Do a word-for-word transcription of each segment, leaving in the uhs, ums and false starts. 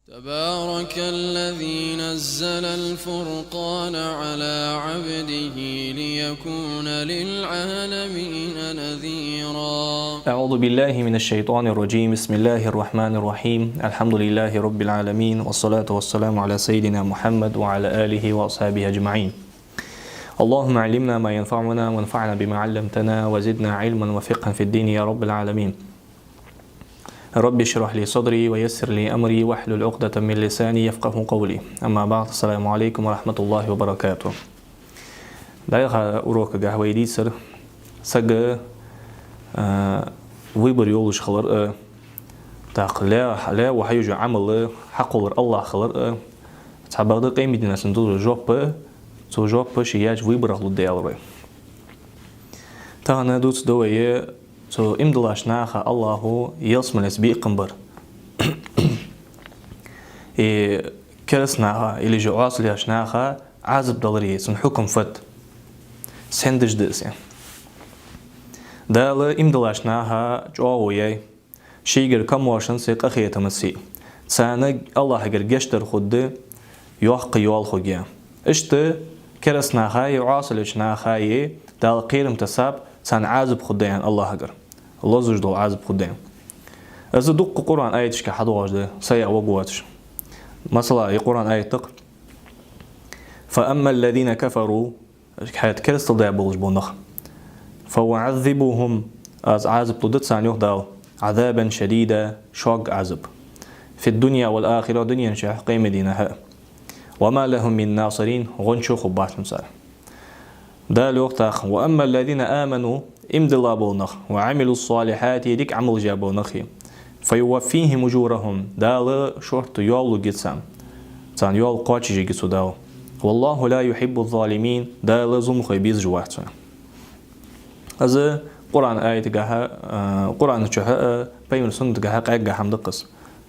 تبارك الذي نزل الفرقان على عبده ليكون للعالمين نذيرا. أعوذ بالله من الشيطان الرجيم. بسم الله الرحمن الرحيم. الحمد لله رب العالمين، والصلاة والسلام على سيدنا محمد وعلى آله وأصحابه أجمعين. اللهم علمنا ما ينفعنا وانفعنا بما علمتنا وزدنا علما وفقها في الدين يا رب العالمين. رب اشرح لي صدري ويسر لي أمري واحلل عقدة من لساني يفقهوا قولي. أما بعد، السلام عليكم ورحمة الله وبركاته. ДӀаяхача урокагахь вай дийцар сага, а, выбор йолаш хилар, а, тӀаккха лаьа, лаьа ва хьаюжу Ӏамал хьакхоллар АллахӀ хилар, а, цхьабакъда къематдийнахьа цунна дала жоп, цу жопа ше яьча выборах лургда аьлар вай. Тахан дувцаргда вай цу иман диллача наха АллахӀа ялсмалеца бекхам бар. И кераста наха, или же Ӏоасалъяьча наха Ӏазап даларе, цун хьукам фуд, сенна деш да из. Дала иман диллача наха чӀоагӀо яьй шийгара камаьршанца, къахетамца. Царна АллахӀагара гешт дар хургда, йоккха йоал хургья. Иштта кераста нахаи Ӏоасалъяьча нахаи Дала кхерам тесаб, царна Ӏазап хургда аьнна АллахӀагара. Лозаш дола Ӏазап хургда аьнна. Из дуккха Къуръан аяташка хьадоагӀаш да, са яа вагоацаш. Масала, из Къуръан аят да-кх: فأما الذين كفروا, хӀаьта керастал даь болаш бола нах. فأعذبهم, аз Ӏазап лургда царна, йоах Дала, عذابا شديدا, шога Ӏазап. في الدنيا والآخرة, дунен чухь а, къематдийнахьа а. وما لهم من ناصرين, гӀончий хургбац царна. Дала йоах тӀаккха: وأما الذين آمنوا, иман дилла бола нах, وعملوا الصالحات, дика Ӏамалаш яь бола нах, فيوفيهم أجورهم, Дала шортта йоал лургья царна. Царна йоал кхоачашъергья цо Дала. والله لا يحب الظالمين, Дала зуламхой безаш вац. Из Къуръан аятагахьа, а, Къуръан чухьа а, Пайхамара суннатагахьа а къаьгга хӀама да-кх из.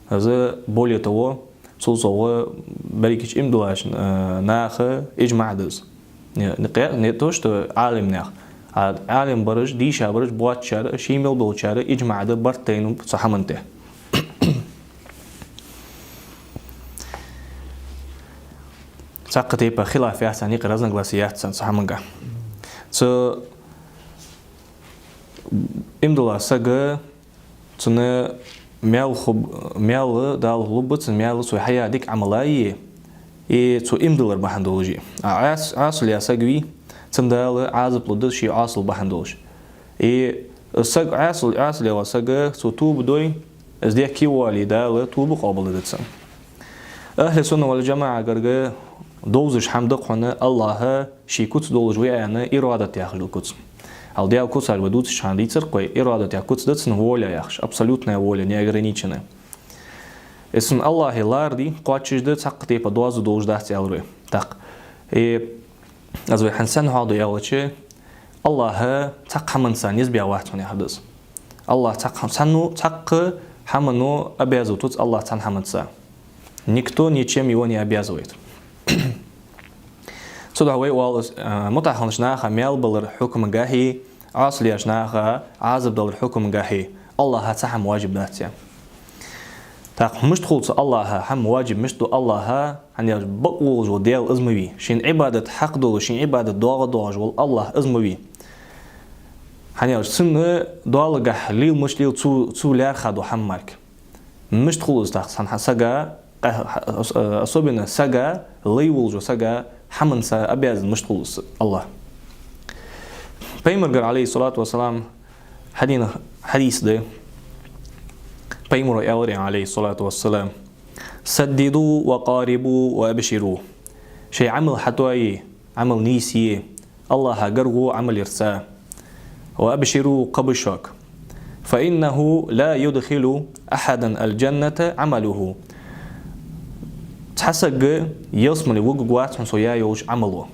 Из, более того, цул совгӀа берригача иман диллача, а, наха иджмаӀ да из. Не, не, не то, что Ӏалимнаьха. А Ӏалим бараш, дийша бараш, боацачар, ший мел болчар иджмаӀ да, барт тайнаб цу хӀаман тӀа. Цхьаккха тайпа хилаф яц царна, никъ, разногласи яц царна цу хӀамангахь. Цу иман дилла сага, цунна маьл ху-, маьл Дала лургба цунна, маьл цо хьаяь дика Ӏамалаи, и цо иман диллар бахьан долаш. А Ӏас-, Ӏоасалъяь саг вий, цунна Дала Ӏазап лургда ше Ӏоасал бахьан долаш. И саг Ӏоасал-, Ӏоасалъяь вола саг, цо тоба дой, из дехке воале, Дала тоба къоабалдергда цун. Ахьли сунна вал джамаӀагарга довзаш хӀама да-кх хьона АллахӀа ший куц долаш ва аьнна, ирадат яхаш дола куц. Хьал Даьла куцаш вай дувцача хана дийцар-кх вай, ирадат яха куц да цун, воля яхаш, абсолютная воля, неограниченная. Из цун АллахӀа лар да, кхоачаш да, цхьаккха тайпа доазув долаш дац аьлар вай. ТӀаккха. И из вай хӀанз сенна хьоахаду аьлча, АллахӀ цхьаккха хӀаманца низ баь вац хьона яхар да из. АллахӀ цхьаккха хӀам-, цхьанну, цхьаккха хӀамано обязывать вац АллахӀ цхьан хӀаманца. Никто ничем его не обязывает. Цудухьа вай оал, а, мутӀахьа хиннача наха маьл балара хьукмагахьеи, Ӏоасалъяьча наха Ӏазап далара хьукмагахьеи АллахӀа цхьа хӀама ваджиб дац аьнна. ТӀаккха мишта хул цу АллахӀа хӀама ваджиб, мишта ду АллахӀа, хӀана аьлча бакъ волаш вола Даьла из ма вий. Шийна Ӏибадат хьакъ долаш, шийна Ӏибадат доагӀа доагӀаш вола АллахӀ из ма вий. ХӀана аьлча цунна доалагахьа лела мишта лел цо, цо лаьрхӀа дола хӀама мара. Мишта хул из тӀаккха цхьан хьа-, сага, къа-, хьа-, ос-, э, особенно сага, лай волча сага, хӀаманца обязан мишта хул из АллахӀ? Пайхамарагара, عليه الصلاة والسلام, хьадийна хьадис да. Пайхамаро аьлар, عليه الصلاة والسلام: سددوا وقاربوا وأبشروا. Шоай Ӏамал хьатоае, Ӏамал нийсъе, АллахӀа гаргало Ӏамал ярца. وأبشروا, кхаба шуга. فإنه لا يدخل أحدا الجنة عمله. Цхьа саг ялсмале вугаргвац хьона цо яь йолча Ӏамало.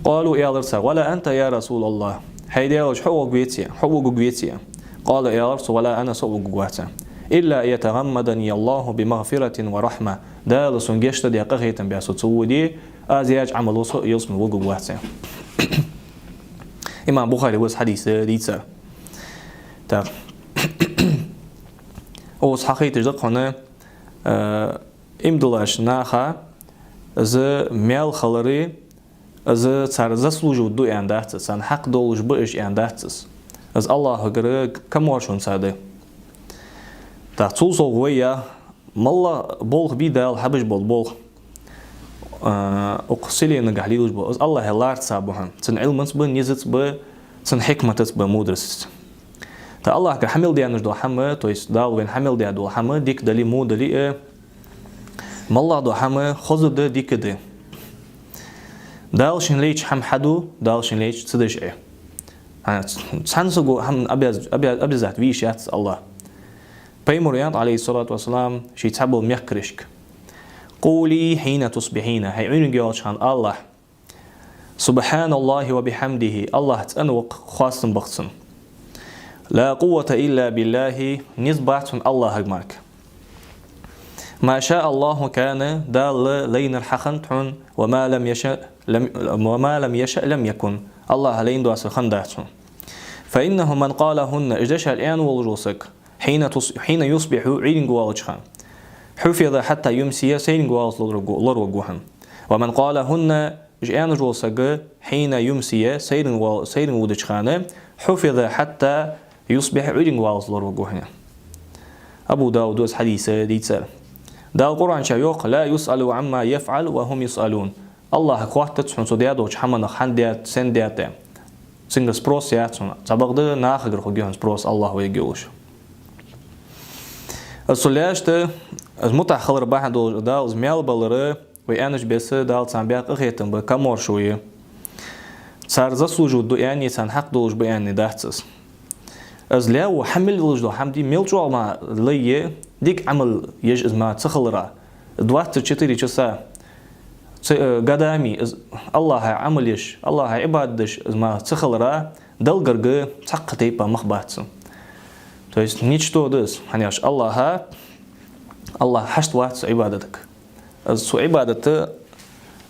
قالوا, аьлар цар: ولا أنت يا رسول الله. ХӀай Даьла элча, хьо а вугаргвеций, хьо а вугаргвеций? قال, аьлар цо: ولا أنا, со а вугаргвац. إلا أن يتغمدني الله بمغفرة ورحمة. Дала сона гешт даь, къахетам баь со ца воде, аз яьча Ӏамало со ялсмале вугаргвац. Имам Бухаре ва из хьадис дийцар. Так. Укхаза хьахайташ да-кх хьона, а, иман диллача наха из маьл хилар, из цар заслуживать ду аьнна дац из, царна хьакъ долаш ба уж аьнна дац из. Из АллахӀагара камаьршонца да. ТӀаккха цул совгӀа вай я, моллагӀа болх бий Дала хьабеш бола болх, а, укх вселеннегахь лелаш бола, из АллахӀа ларца ба хьона. Цун Ӏилманца ба, низаца ба, цун хьикматаца ба, мудростаца. ТӀаккха АллахӀагара хьа мел даьнна дола хӀама, то есть Дала вайна хьа мел даь дола хӀама, дика дале, во дале а, моллагӀа дола хӀама хоза да, дика да. Дала шийна лайча хӀама хьаду, Дала шийна лайча ца деш Ӏе. ХӀана, цхьан саго хӀама обяз-, обя-, обязать ве йиш яц АллахӀа. Пайхамара аьннад, Ӏалайхи ссалату вассалам, ший цхьабола мехкарашка: «قولي حين تصبحين», хьай Ӏуйранга йоалача хана алалахь: «سبحان الله وبحمده», АллахӀ цӀена ва-кх, хоастам ба-кх Цун. «لا قوة إلا بالله», низ бац хьона АллахӀага мара. «ما شاء الله كان», Дала лайнар хьахиннад хьона, «وما لم يشأ لم، وما لم يشأ لم يكن», АллахӀа лайна доацар хиннадац хьона. «فإنه من قالهن», уж дешаш аьнна волаш вола саг, «حين تص-، حين يصبح», Ӏуйранга воалача хана, «حفظ حتى يمسي», сайранга валлалца лораваргва хьона. «ومن قالهن», уж аьнна волаш вола саг, «حين يمسي», сайранга вал-, сайранга водача хана, «حفظ حتى يصبح», Ӏуйранга валлалца лораваргва хьона. Абу Дауда из хьадис дийцар. Дала Къуръан чу йоах: «لا يسأل عما يفعل وهم يسألون». АллахӀага хоаттац хьона цо даь долча хӀаманах, хӀана даьд, сенна даьд аьнна. Цунгара спрос яц хьона. Цхьабакъда нахагара хургья хьона спрос, АллахӀ вайга йолаш. Из цу лаьшта, из мутӀахьа хилар бахьан долаш Дала из маьл балар, вай аьннача беса, Дала царна баь къахетам ба, камаьршо я. Цар заслуживать ду аьнна, царна хьакъ долаш ба аьнна дац из. Из лаьво хьа мел лелаш дола хӀама дий, мел чӀоагӀа мара лай я, дика Ӏамал еш из мара ца хилара, двадцать четыре часа, ц-, э, годами из АллахӀа Ӏамал еш, АллахӀа Ӏибадат деш из мара ца хилара, Далла гарга цхьаккха тайпа мах бац цун. То есть ничто да из, хӀана аьлча АллахӀа, АллахӀ хьашт вац цу Ӏибадатага. Из цу Ӏибадата,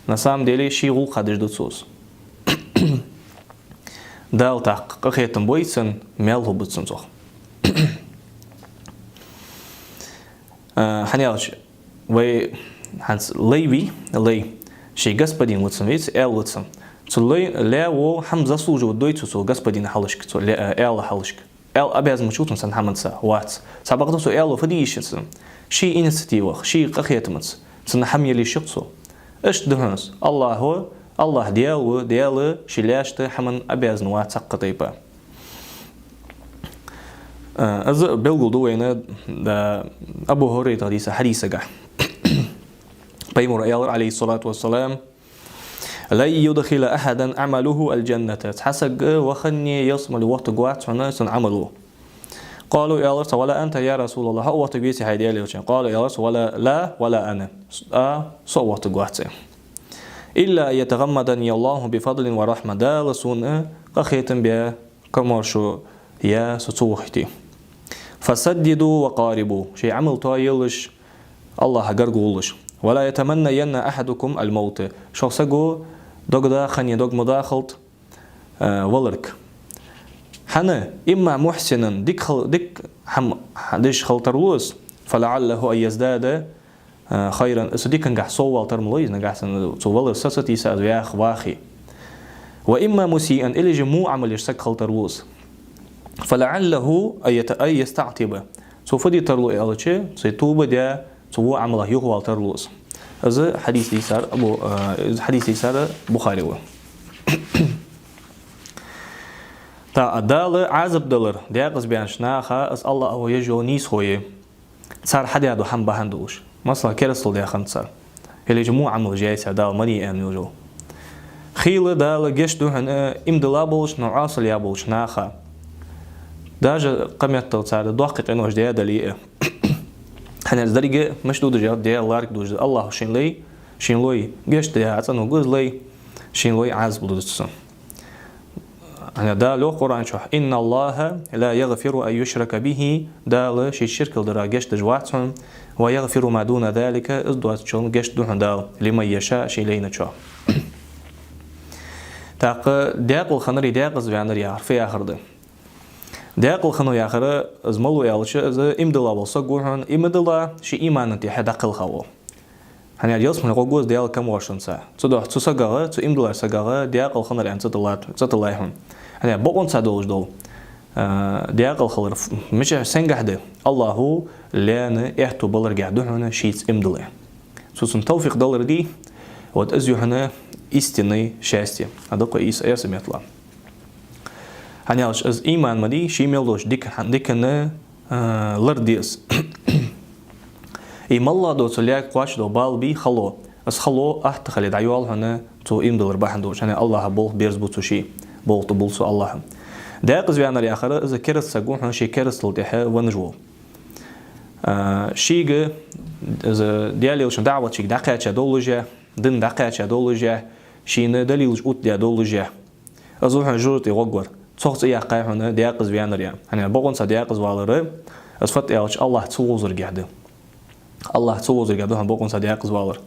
на самом деле, ший гӀулакха деш да цо из. Дала тӀаккха къахетам бой цунна, маьл хургба цунна цох. А, хӀана аьлча, вай хӀанз лай вий, лай, ший господин ва цун, веций, аьла ва цун. Цу лай, лаьво хӀама заслуживать дой цо, цу господина хьалхашка, цу лаь-, аьла хьалхашка. Аьла обязан ма ва цун цхьан хӀаманца, вац. Цхьабакъда цу аьло фу де йиш я цун? Ший инициативах, ший къахетамца цунна хӀама яла йиш я-кх цо. Иштта да хьона из. АллахӀо, АллахӀ Даьла ва, Даьла ший лаьшта хӀаман обязан вац цхьаккха тайпа. Э, из белгалду вайна, да, Абу ХӀурайрас дийцача хьадисагахь. Пайхамара аьлар, Ӏалайхи ссалату вассалам: «لن يدخل أحدا عمله الجنة». Цхьа саг вахане ялсмале воттаргвац хьона цун Ӏамало. قالوا, аьлар цар: «ولا أنت يا رسول الله», хьо а воттаргвеций, хӀай Даьла Элча? قال, аьлар цар: «ولا، لا ولا أنا». А, со а воттаргвац. «إلا أن يتغمدني الله بفضل ورحمة». Дала сона къахетам бе, камаьршо е со ца вохийте. «فسددوا وقاربوا». Шоай Ӏамал тоаелаш, АллахӀа гарга гӀолаш. «ولا يتمنين أحدكم الموت». Шух саго дог дахане, дог ма дахалда, а, валарга. ХӀана? «إما محسنا», дика хила-, дика хӀама деш хила тарлу из, «فلعله أن يزداد خيرا», цу дикангахь соввала тарлу из, нагахь санна цо валар сацатийса, из ваьха вахе. «وإما مسيئا», или же во Ӏамал еш саг хила тарлу из. «فلعله أن يت-، أن يستعتب». Цо фу де тарлу аьлча, цо тоба де, цу во Ӏамалах юхавала тарлу из. Из хьадис дийцар Абу, э, из хьадис дийцар Бухаре ва. ТӀаккха Дала Ӏазап далар декъаза баьннача наха, из АллахӀо еш йола нийсхо я. Цар хьадаь дола хӀама бахьан долаш. Масала, керастал даь хиннад цар. Или же во Ӏамал яьй цар, Дала ма де аьнна йола. Хийла Дала гешт ду хьона иман дилла болча, но Ӏасал яь болча наха. Даже кхыметтел цар доккхий къинош даь дале а. ХӀана аьлча деррига мишта дувцаш да, Даьла ларг дувцаш да. АллахӀо шийна лай, шийна лой гешт даь, цӀенвоаккх из лай, шийна лой Ӏазап лургда цо. ХӀана Дала йоах Къуръан чу: «إن الله لا يغفر أن يشرك به», Дала шийца ширк дара гешт деш вац хьона, «ويغفر ما دون ذلك», из доацачул гешт ду хьона Дала, «لمن يشاء», шийна лайначоа. ТӀаккха декъала хиннари декъаза ваьннари яхар фу яхар да? Даькъала хиннав яхар, из малув аьлча, из иман дилла вола саг ва хьона, иман дилла, ший имана тӀехьа дӀакхелха вола. ХӀана аьлча ялсмале гӀоргва из Даьла камаьршонца. Цудухьа цу сагагӀа, цу иман диллача сагагӀа даькъала хиннар аьнна цӀи тиллад-, цӀи тиллай хьона. ХӀана аьлча бокъонца долаш дола, а, даькъала хилар ф-, мича, сенгахьа да? АллахӀа лаьна аьттув баларгахьа да хьона шийца иман диллар. Цо цунна тавфикъ далар да, вот из я хьона истинное счастье. А дакъа из эрсий меттала. ХӀана аьлча из иман ма дий, ший мел долча дика-, дикана, а, лар да из. И малла доцу лаьга кхоачаш дола бала ба хало. Из хало атта хиле дӀайоал хьона цо иман диллар бахьан долаш. ХӀана аьлча АллахӀа болх берзабу цо ший, болх тӀабулл цо АллахӀа. Даькъаза ваьннар яхар, из кераста саг ва хьона, ший керастал тӀехьа венна вола. А, шийга, из Даьла элчан даӀваташка дӀакхаьча долаш а, дина дӀакхаьча долаш а, шийна далилаш оттадаь долаш а. Из ва хьона жожагӀате гӀоргвар. Цох цӀи яьккхай хьона даькъаза ваьннар аьнна. ХӀана аьлча бокъонца даькъаза валар, из фуд аьлча АллахӀ ца вовзаргахьа да. АллахӀ ца вовзаргахьа да хьона бокъонца даькъаза валар.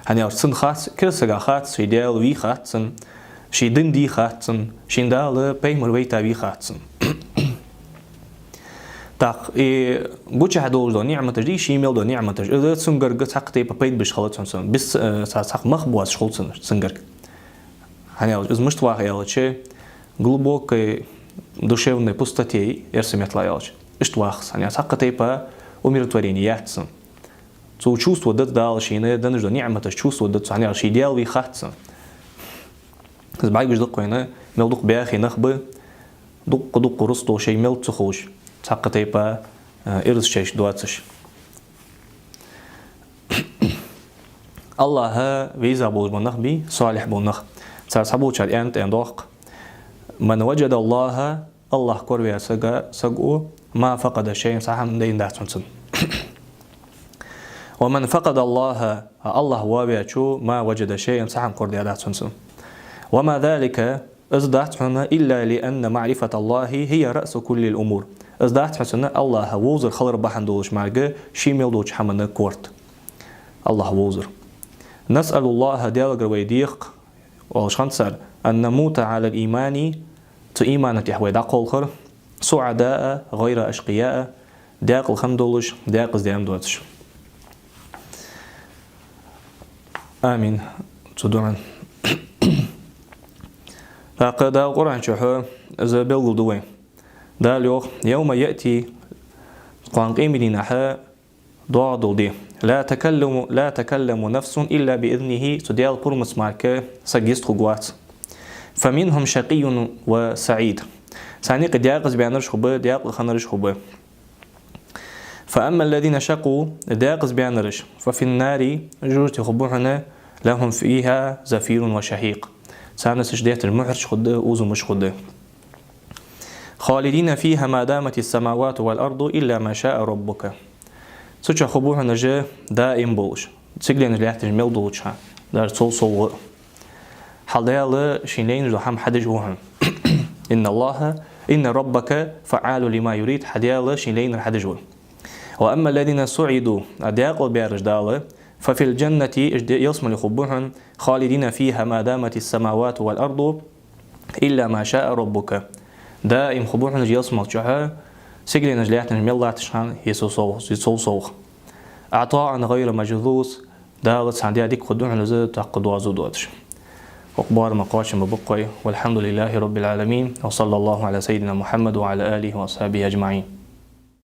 ХӀана аьлча цунна хац, кераста сага хац, ший Даьла вий хац цунна, ший дин дий хац цунна, шийна Дала пайхамар вайта вий хац цунна. ТӀаккха и гучахь долаш дола ниӀматаш дий, ший мел дола ниӀматаш, из цунгарга цхьаккха тайпа пайда беш хилац хьона цунна. Бис-, э, цхьа-, цхьаккха мах боацаш хул цунна, цунгарга. ХӀана аьлча, из мишта вах аьлча, глубокой душевной пустоте, эрсий меттала аьлча. Иштта вах из, хӀана аьлча цхьаккха тайпа умиротворение яц цунна. Цо чувствовать дац Дала шийна денна дола ниӀматаш, чувствовать дац цо, хӀана аьлча ший Даьла вий хац цунна. Из бӀаргагуш да-кх вайна, мел дукха баьхий нах ба, дукха-дукха рузкъа долаш шоай мел ца ховш, цхьаккха тайпа, э, ираз чайш доацаш. АллахӀа веза болаш бола нах бий, салихь бола нах. Цар цхьаболчар аьннад, аьнна доагӀа-кх: «من وجد الله», АллахӀ кораваь саг, саг ва, «ما فقد شيئا», цхьа хӀама дайнадац хьона цунна. «ومن فقد الله», а АллахӀ воаваьчо, «ما وجد شيئا», цхьа хӀама корадеадац хьона цунна. «وما ذلك», из дац хьона, «إلا لأن معرفة الله هي رأس كل الأمور». Из дац хьона цунна АллахӀ вовзар хилар бахьан долаш мара ший мел долча хӀаман корта. АллахӀ вовзар. «نسأل الله», Даьлагара вай дех, оалаш хиннад цар, «أن نموت على الإيمان», цу имана тӀехьа вай дӀакхалхар, «سعداء غير أشقياء», даькъала хинна долаш, даькъаза даьнна доацаш. Амин. Цу дуӀан. ТӀаккха Дала Къуръан чу из белгалду вайна. Дала йоах: «يوم يأتي», кхоана къемата дийнахьа доагӀа дола ди, «لا تكلم، لا تكلم نفس إلا بإذنه», цу Даьла пурамца мара саг йистхургвац. «فمنهم شقي وسعيد». Царна юкъе даькъаза баьннараш хургба, даькъала хиннараш хургба. «فأما الذين شقوا», даькъаза баьннараш, «ففي النار», жожагӀате хургба хьона, «لهم فيها زفير وشهيق». Царна цу чу детташ мухьараш хургда, узамаш хургда. «خالدين فيها ما دامت السماوات والأرض إلا ما شاء ربك». Цу чу хургба хьона уж даим болаш, сигаленаш лаьтташ мел долча хана, даже цул совгӀа. Хьа Даьла шийна лайнаш дола хӀама хьадеш ва хьона. «إن الله، إن ربك فعال لما يريد», хьа Даьла шийна лайнар хьадеш ва. «وأما الذين سعدوا», а даькъала баьраш Дала, «ففي الجنة», уж де-, ялсмале хургба хьона, «خالدين فيها ما دامت السماوات والأرض إلا ما شاء ربك». Даим хургба хьона уж ялсмала чу, сигаленаш лаьтташ мел латташ хана, е цул совгӀа, е цул совгӀа. «عطاء غير مجذوذ», Дала цхьан де дика хургда хьона из, тӀаккха доазув доацаш. Вокх боарама кхоачам ба баккхой. والحمد لله رب العالمين، وصلى الله على سيدنا محمد وعلى آله وأصحابه أجمعين.